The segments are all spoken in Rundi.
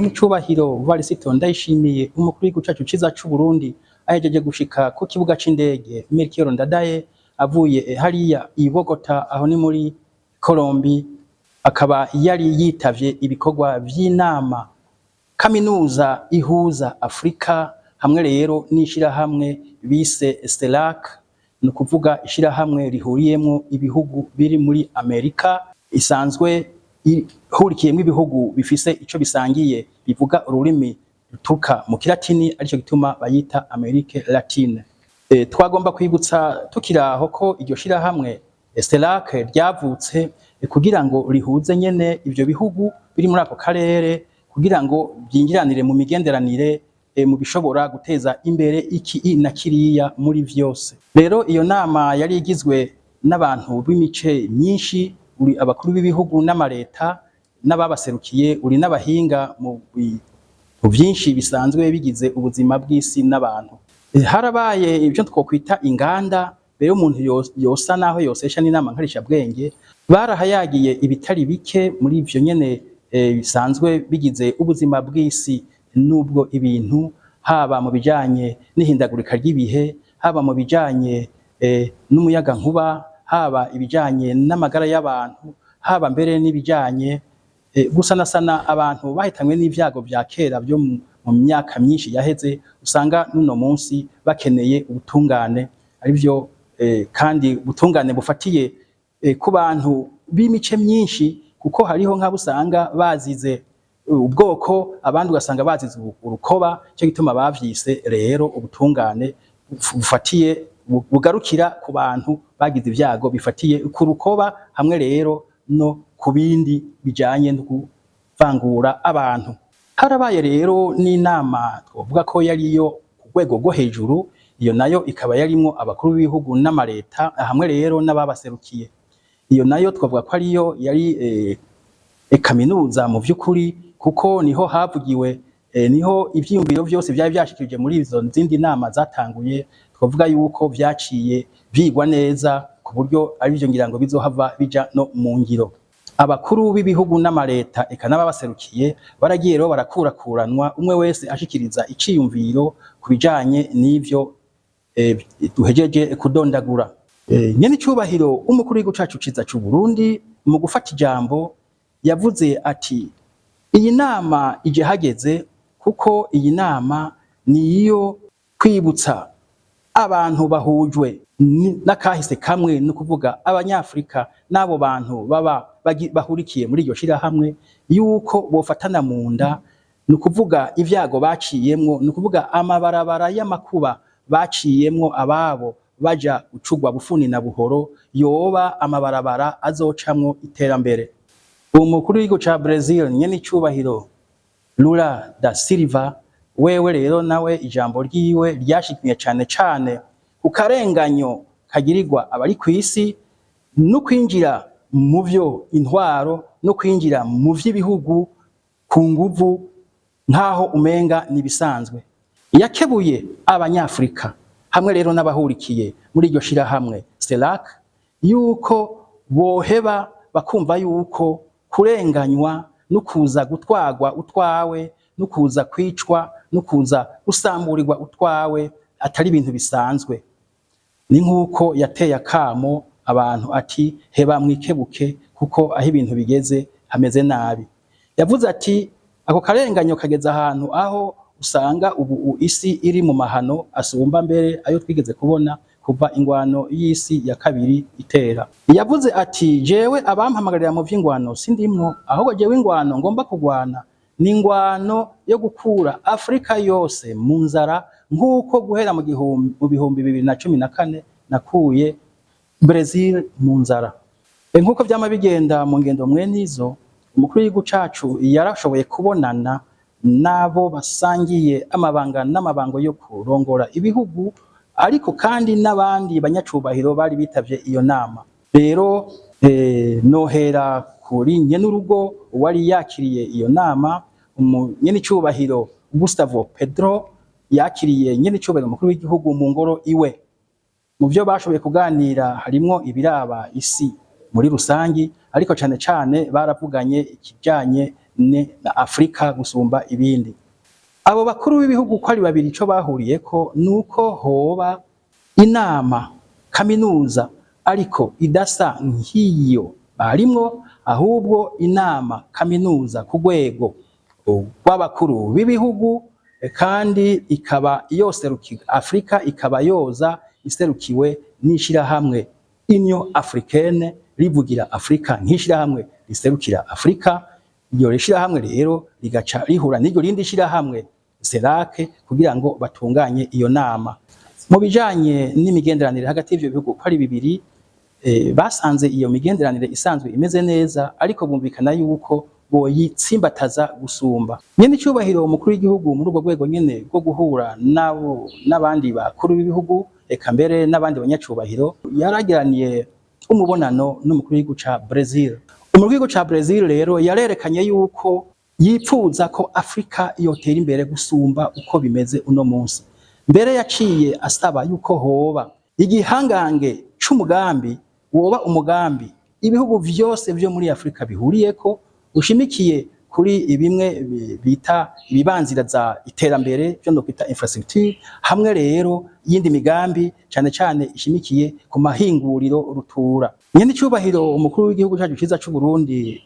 Nyenicubahiro Varisito Ndayishimiye, umukuru w'igihugu cacu ciza c'Uburundi, ahejeje gushika ku kibuga c'indege Melchior Ndadaye avuye hariya i Bogota, aho ni muri Colombi, akaba yari yitavye ibikorwa vy'inama kaminuza ihuza Afrika hamwe rero n'ishirahamwe bise CELAC, ni ukuvuga ishirahamwe rihuriyemwo ibihugu biri muri Amerika, isanzwe ihurikiyemwo ibihugu bifise ico bisangiye, bivuga ururimi ruturuka mu Kilatini, arico gituma bayita Amérique Latine. Twagomba kwibutsa tukiraho ko iryo shirahamwe CELAC ryavutse kugira ngo rihuze nyene ivyo bihugu biri muri ako karere, kugira ngo vyinjiranire mu migenderanire mu bishobora guteza imbere iki na kiriya muri vyose. Rero iyo nama yari igizwe n'abantu b'imice myinshi, uri abakuru b'ibihugu n'amareta n'ababaserukiye, uri n'abahinga mu bintu vyinshi bisanzwe bigize ubuzima bw'isi n'abantu. Harabaye ibyo twokwita inganda mbere umuntu yosa naho yosesha n'inama nkarishabwenge. Barahayagiye ibitari bike muri ivyo nyene bisanzwe bigize ubuzima bw'isi n'ubwo ibintu, haba mu bijanye n'ihindagurika ry'ibihe, haba mu bijanye n'umuyagankuba, haba ibijanye n'amagara y'abantu, haba mbere n'ibijanye gusanasana abantu bahitanywe n'ivyago vya kera vyo mu myaka myinshi yaheze, usanga n'uno munsi bakeneye ubutungane, arivyo kandi ubutungane bufatiye ku bantu b'imice myinshi, kuko hariho nk'abo usanga bazize ubwoko, abandi ugasanga bazize urukoba. Cyo gituma bavyise rero ubutungane bufatiye, bugarukira ku bantu bagize ivyago bifatiye ku rukoba, hamwe rero no ku bindi bijanye no kuvangura abantu. Harabaye rero n'inama twovuga ko yari iyo ku rwego rwo hejuru, iyo nayo ikaba yarimwo abakuru b'ibihugu n'amareta hamwe rero n'ababaserukiye. Iyo nayo twavuga ko ariyo yari kaminuza mu vy'ukuri, kuko niho havugiwe, niho ivyiyumviro vyose vyari vyashikirije muri izo zindi nama zatanguye, twavuga yuko vyaciye vyigwa neza ku buryo arivyo ngira ngo bizohava bija no mu ngiro. Abakuru b'ibihugu n'amareta eka n'ababaserukiye baragiye rero barakurakuranwa, umwe wese ashikiriza iciyumviro ku bijanye n'ivyo duhejeje kudondagura. Nyene icubahiro umukuru w'igihugu cacu ciza c'u Burundi mu gufata ijambo yavuze ati: "Iyi nama ije hageze, kuko iyi nama ni iyo kwibutsa abantu bahujwe n'akahise kamwe, ni ukuvuga Abanyafrika n'abo bantu baba bahurikiye muri iryo shirahamwe, yuko bofatana mu nda, ni ukuvuga ivyago baciyemwo, ni ukuvuga amabarabara y'amakuba baciyemwo ababo baja gucugwa bufuni na buhoro, yoba amabarabara azocamwo iterambere." Umukuru w'igihugu ca Brazil, nyene icubahiro Lula da Silva, wewe rero nawe ijambo ryiwe ryashikimye cane cane ku karenganyo kagirirwa abari kw'isi, no kwinjira mu vyo intwaro, no kwinjira mu vy'ibihugu ku nguvu nk'aho umenga nibisanzwe. Yakebuye Abanyafrika hamwe rero n'abahurikiye muri iryo shirahamwe CELAC yuko boheba bakumva yuko kurenganywa no kuza gutwagwa utwawe, no kuza kwicwa, no kuza gusamburirwa utwawe atari ibintu bisanzwe. Ni nk'uko yateye akamo abantu ati: "Heba mwikebuke, kuko aho ibintu bigeze hameze nabi." Yavuze ati ako karenganyo kageze ahantu aho usanga ubu isi iri mu mahano asumba mbere ayo twigeze kubona kuva ingwano y'isi ya kabiri itera. Yavuze ati: "Jewe abampamagarira mu vy'ingwano sindimwo, ahubwo jewe ingwano ngomba kugwana ni ingwano yo gukura Afrika yose mu nzara, nk'uko guhera mu 2014 nakuye Brazil mu nzara." Nk'uko vyama bigenda mu ngendo mwene izo, umukuru w'igihugu cacu yarashoboye kubonana n'abo basangiye amabanga n'amabango yo kurongora ibihugu, ariko kandi n'abandi banyacubahiro bari bitavye iyo nama. Rero nohera kuri nyenurugo wari yakiriye iyo nama, nyenicubahiro Gustavo Petro, yakiriye nyenicubahiro umukuru w'igihugu mu ngoro iwe. Mu vyo bashoboye kuganira harimwo ibiraba isi muri rusangi, ariko cane cane baravuganye ikijanye na Afrika gusumba ibindi. Abo bakuru b'ibihugu uko ari babiri, ico bahuriyeko nuko hoba inama kaminuza, ariko idasa nk'iyo barimwo, ahubwo inama kaminuza ku rwego rw'abakuru b'ibihugu, kandi ikaba yoserukiye Afrika, ikaba yoza iserukiwe n'ishirahamwe Union Africaine rivugira Afrika nk'ishirahamwe riserukira Afrika. Iryo shirahamwe rero rigaca rihura n'iryo rindi shirahamwe CELAC kugira ngo batunganye iyo nama. Mu bijanye n'imigenderanire hagati y'ivyo bihugu uko ari bibiri, basanze iyo migenderanire isanzwe imeze neza, ariko bumvikana yuko boyitsimbataza gusumba. Nyene icubahiro umukuru w'igihugu, muri urwo rwego nyene rwo guhura nabo n'abandi bakuru b'ibihugu, eka mbere n'abandi banyacubahiro, yaragiraniye umubonano n'umukuru w'igihugu ca Brazil. Umukuru w'igihugu ca Brazil rero yarerekanye yuko yipfuza ko Afrika yotera imbere gusumba uko bimeze uno munsi. Mbere yaciye asaba yuko hoba igihangange c'umugambi, woba umugambi ibihugu vyose vyo muri Afrika bihuriyeko, ushimikiye kuri bimwe bita ibibanzira za iterambere, byo no kwita infrastructure, hamwe rero yindi migambi, cane cane ishimikiye ku mahinguriro rutura. Nyene icubahiro umukuru w'igihugu cacu ciza c'u Burundi,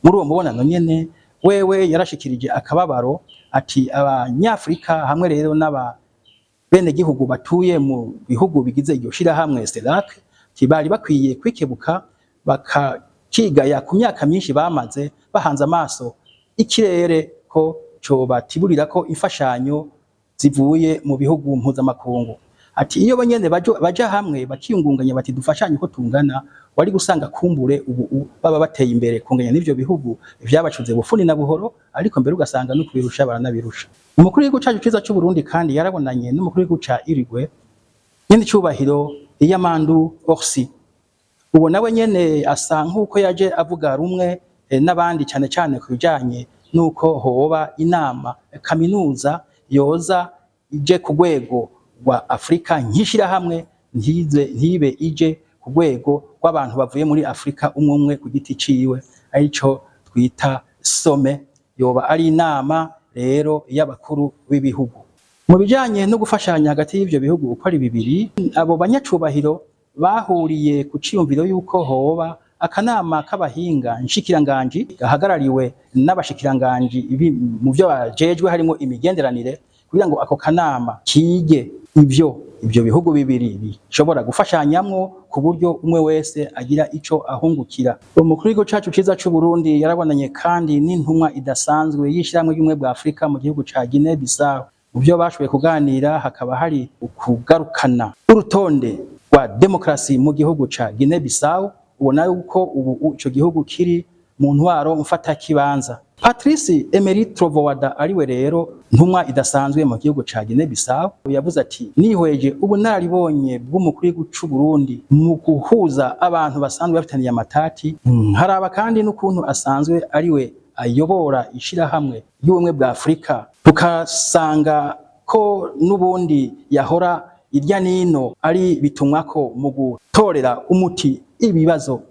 muri uwo mubonano nyene wewe yarashikirije akababaro ati abanyafrika hamwe rero n'aba bene gihugu batuye mu bihugu bigize iryo shirahamwe CELAC bari bakwiye kwikebuka, bakakigaya ku myaka myinshi bamaze bahanze amaso ikirere ko cobatiburira ko imfashanyo zivuye mu bihugu mpuzamakungu. Ati iyo bonyene baja hamwe bakiyungunganya, bati dufashanye uko tungana, wari gusanga kumbure ubu baba bateye imbere kunganya n'ivyo bihugu vyabacuze bufuni na buhoro, ariko mbere ugasanga no kubirusha baranabirusha. Umukuru w'igihugu cacu ciza c'u Burundi kandi yarabonanye n'umukuru w'igihugu ca Uruguay, nyene icubahiro Yamandu Orsi. Uwo nawe nyene asa nk'uko yaje avuga rumwe n'abandi, cane cane ku bijanye n'uko hoba inama kaminuza yoza ije ku rwego rwa Afrika nk'ishirahamwe, ntize ntibe ije ku rwego rw'abantu bavuye muri Afrika umwe umwe ku giti ciwe, arico twita sommet, yoba ari inama rero y'abakuru b'ibihugu. Mu bijanye no gufashanya hagati y'ivyo bihugu uko ari bibiri, abo banyacubahiro bahuriye ku ciyumviro yuko hoba akanama k'abahinga nshikiranganji gahagarariwe n'abashikiranganji mu vyo bajejwe harimo imigenderanire, kugira ngo ako kanama kige ivyo bihugu bibiri bishobora gufashanyamwo, ku buryo umwe wese agira ico ahungukira. Umukuru w'igihugu cacu ciza c'u Burundi yarabonanye kandi n'intumwa idasanzwe y'ishirahamwe ry'ubumwe bwa Afrika mu gihugu ca Guinea Bissau. Mu vyo bashoboye kuganira hakaba hari ukugarukana urutonde rwa demokarasi mu gihugu ca Guinea Bissau, ubona yuko ubu ico gihugu kiri mu ntwaro mfatakibanza. Patrice Emery Trovoada, ariwe rero ntumwa idasanzwe mu gihugu ca Guinea Bissau, yavuze ati nihweje ubunararibonye bw'umukuru w'igihugu c'u Burundi mu guhuza abantu basanzwe bafitaniye amatati, haraba kandi n'ukuntu asanzwe ariwe ayobora ishirahamwe y'ubumwe bwa Afrika, tukasanga ko n'ubundi yahora irya nino ari bitumwako mu gutorera umuti ibibazo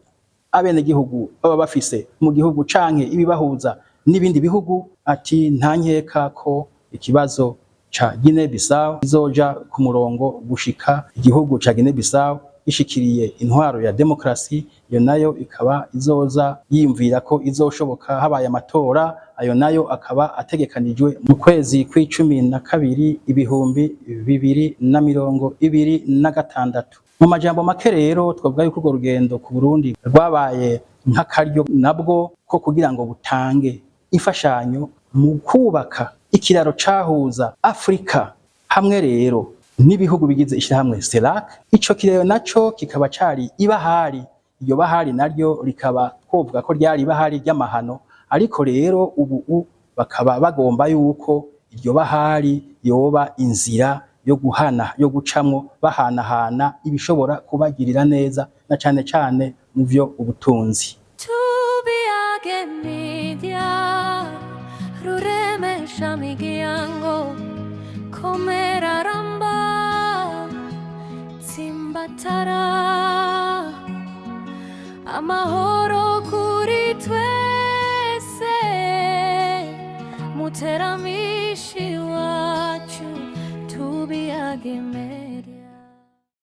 abenegihugu baba bafise mu gihugu canke ibibahuza n'ibindi bihugu. Ati nta nkeka ko ikibazo ca Guinea Bissau kizoja ku murongo gushika igihugu ca Guinea Bissau gishikiriye intwaro ya demokrasi, iyo nayo ikaba izoza yiyumvira ko izoshoboka habaye amatora, ayo nayo akaba ategekanijwe mu kwezi kw'icumi na kabiri 2026. Mu majambo make rero, twavuga yuko urwo rugendo ku Burundi rwabaye nk'akaryo nabwo ko kugira ngo butange imfashanyo mu kubaka ikiraro cahuza Afrika hamwe rero n'ibihugu bigize ishirahamwe CELAC. Ico kirero naco kikaba cari ibahari, iryo bahari naryo rikaba twovuga ko ryari ibahari ry'amahano, ariko rero ubu bakaba bagomba yuko iryo bahari yoba inzira yo guhana, yo gucamwo bahanahana ibishobora kubagirira neza, na cane cane mu vyo ubutunzi. Tubiyage Media, ruremesha miryango, komera, ramba, tsimbatara amahoro kuri twese. Muteramishi wacu, tubiyage.